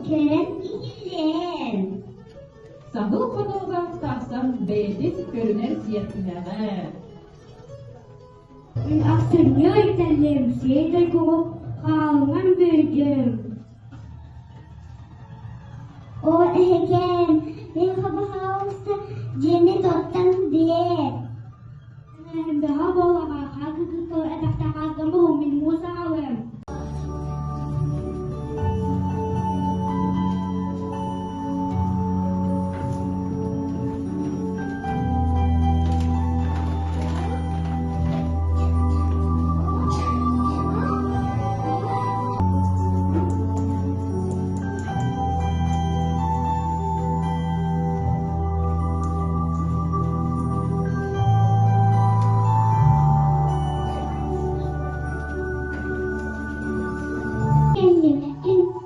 Кэлэн иһиллээн. Саһыл хонууга тахсан бэйэтин көрүнэр сиэркилэҕэ. Мин ахсынньы ыйталлым, сиэдэр куһу хаалынан бүйдүм. Оо, эһэкэм, мин хабахаалыста дьиэни тоттон биэр. Бөҕө буолаҕа, хагы-кыкыл эбэхтэхаакамы мин муус аҕалыам.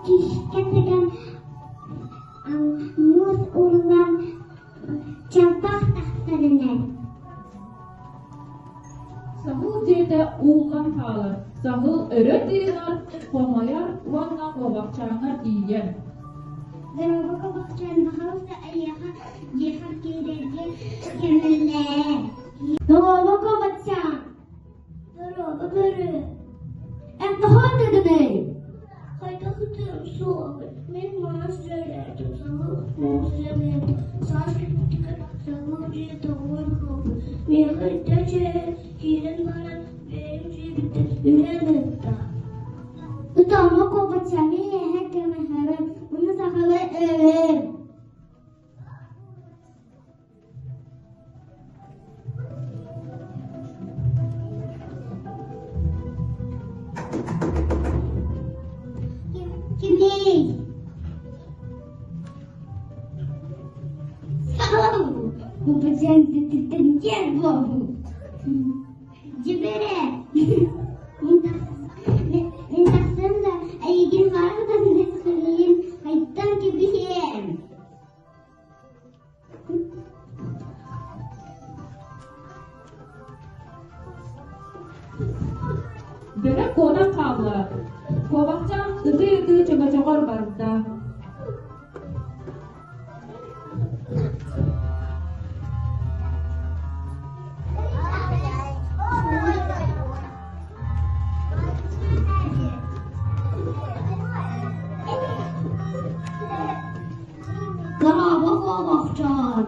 Кишкэ тыган муус уурунан чалбах тахсан эрэр. Саһыл дьиэтэ ууллан хаалар, саһыл өрө тыынар, хомойор уонна куобахчааҥҥа тиийэр. Дорога куобахчаан баһаалыста эйиэхэ дьиэхэр киирэргэ көмөлөө. Дорога куобахчаан! Дорога бөрө! Эн тоҕо ытыгыный? Хайдах ытыам суоҕун, мин маас дьиэлээтим, саҥа муус дьиэлээтим, саас кэлбитигэр саҥа дьиэ тоҕор буолбут. Миэхэ итэ дьиэ киирэн баран бэйэм дьиэбиттэн үрэн ытта. Ытаама куобаччаан эһэ көмөһөрүм, уну сахалыы өлөр. Кимий? Куобаччаан тыттан киэр буолбут. Дьибэрэ! Мин тахсан да эйигин хараҕынан сырыйын хайдан кэбиһиэм. Бөрө куотан хаалла, куобахчаан ытыы-ытыы чөҥөчөҕөр барда. Дорообо куобахчаан!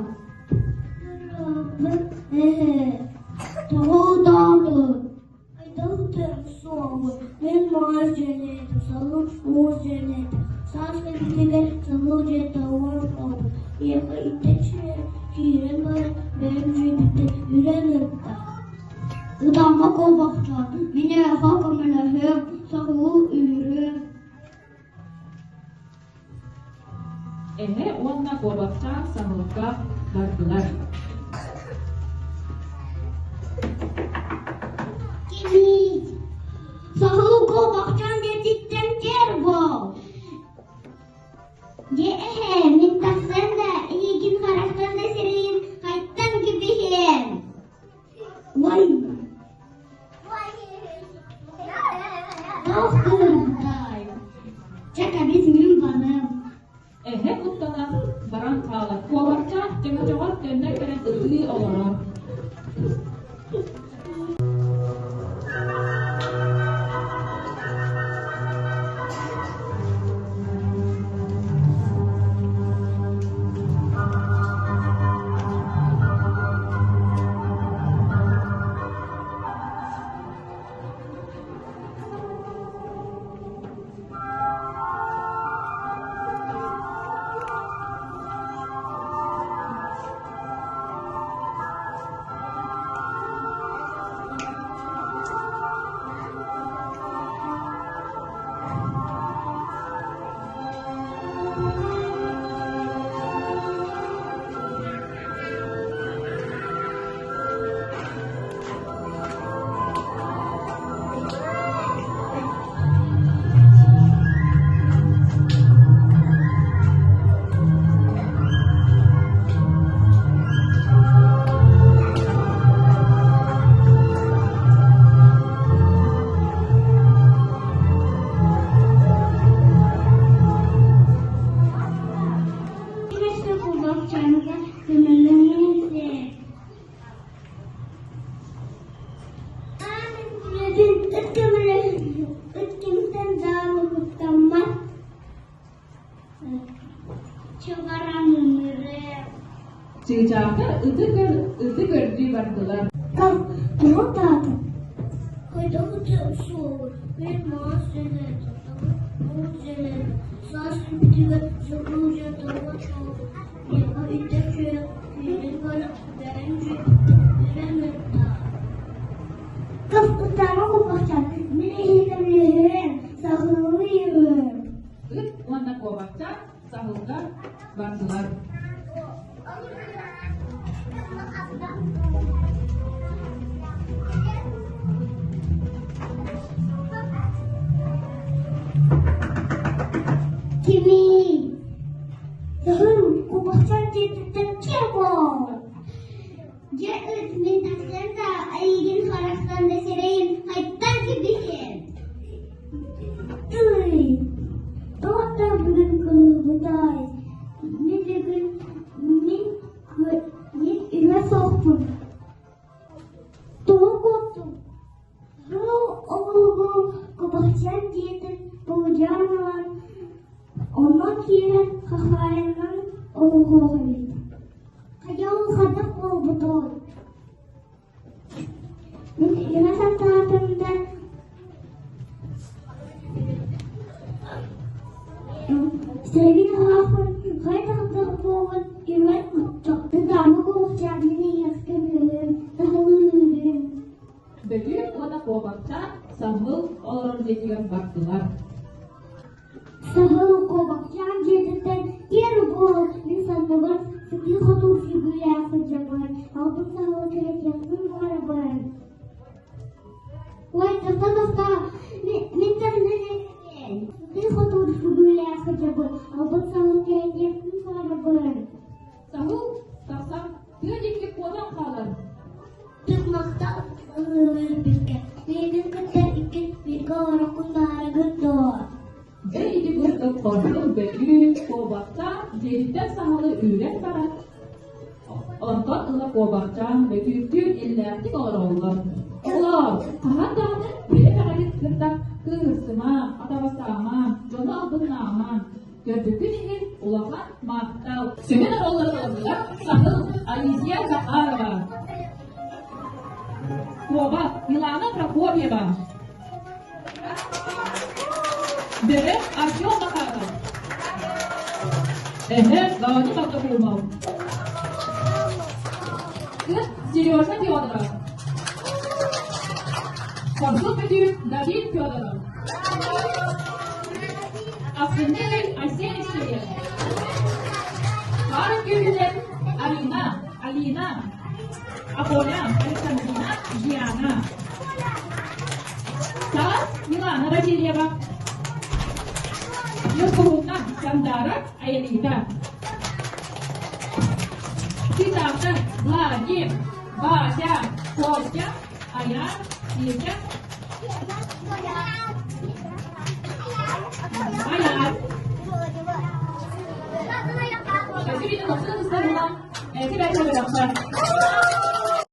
Тоҕо ытаатыҥ? Айдал суоҕун, мин маар дьиэлээтим, салгын муус дьиэлээтим, саас кэлбитигэр салгын дьиэ тоҕор буолбут, миэхэ итэ киирэн баран бэйэм дьиэбиттэн үрэн ытта. Ытаама куобахчаан, мин эйиэхэ көмөлөһүөм, саһылы үүрүөм. Эһэ уонна куобахчаан саһылга бардылар. Кимий? Саһыл куобахчаан диэтиттэн кэр буол. Дьэ эһэ, мин тахсан да, эйигин харахтан да сирэйин хайтан кэбиһиэм. Ой! Туох кыырдай? Чэ кэбис мин барым. Эһэ куттанан баран хаалар. Куобахчаан чөҥөчөҕөр төннөн кэлэн ытыы олорор. Бүтүн ыт көмөлөһөр, ыт кимтэн даҕаны куттаммат. Чугараҥырыа. Чыычаахтар ыты көр, ыты көрдүү бардылар. Там туох даата? Хайдах суоҕу мин маас саас үптүгэр Ыт уонна куобахчаан саһылга бардылар. Кимий? Саһыл куобахчаан дьиэтиттэн киэр буол! Дьэ ыт мин тахсан да эйигин харахтан да сирэйим хайтан кэбиһиэм. Тый, тоҕо да бүгүн кыһыйбытай? Мин бүгүн мин мин үһэ суохпун. Тоҕо куоттуҥ? Сыл оҕолугу кубахчаан дьиэтин былдьаан ылан, онно киирэн хахайынан оҥоһуох эбит. Хайа ол хайдах буолбутой? Мин үөрэ сатаатым да Сэргин аһаахпын хайдах буолбут үөрэн Тутаамы куобахчаан мин эйиэхэ көмөлөһүөм, таһылыырым. Бөтүүк уонна куобахчаан саһыл олорор дьиэтигэр бардылар. Саһыл куобахчаан дьиэтиттэн киэр буол, мин санныбар сытыы-хотуу сүгүүлээх сылдьабын, албын саһылы кэлэтиэхпин баҕарабын. Ой, тоқта-тоқта, мин таһынан сытыы-хотуу сүгүүлээх сылдьабын, албын саһылы кэлэтиэхпин баҕарабын. Саһыл тахсан тыа диэки куотан хаалар. Тыкмахта ыллыырбыкка миигин кытта иккис бииргэ олороккун баарыгын дуо? Дьэ ити курдук хорсун бөтүүк куобахчаан дьиэтиттэн саһылы үүрэн баран, онтон ыла куобахчаан бөтүүктүүр иллээхтик олороллор. Оҕолоор, хаһан даҕаны бэйэ-бэҕэбит кытта кыыһырсымаҥ, атаҕастаамаҥ, дьону албыннаамаҥ. Көрбүккүт иһин улахан махтал. Сүгүн оруолларын ыллылар Саһыл Алисия Захарова, Куоба Милана Прокопьева, Бөрө Артем Макаров, Эһэ Леонид Автокумов, Кыт Сережа Федоров, Хорсун Бүтүүр Давид Федоров, Ахсынньы Айсен Алексеев, Пара күүһүнэн Арина, Алина, Аполя, Александрина, Диана. Саас Милана Васильева, Ньургуһунна Сандара Аялита. Ситаптар Владимир, Вася, Костя, Аян, Витя, Аян. Спасибо,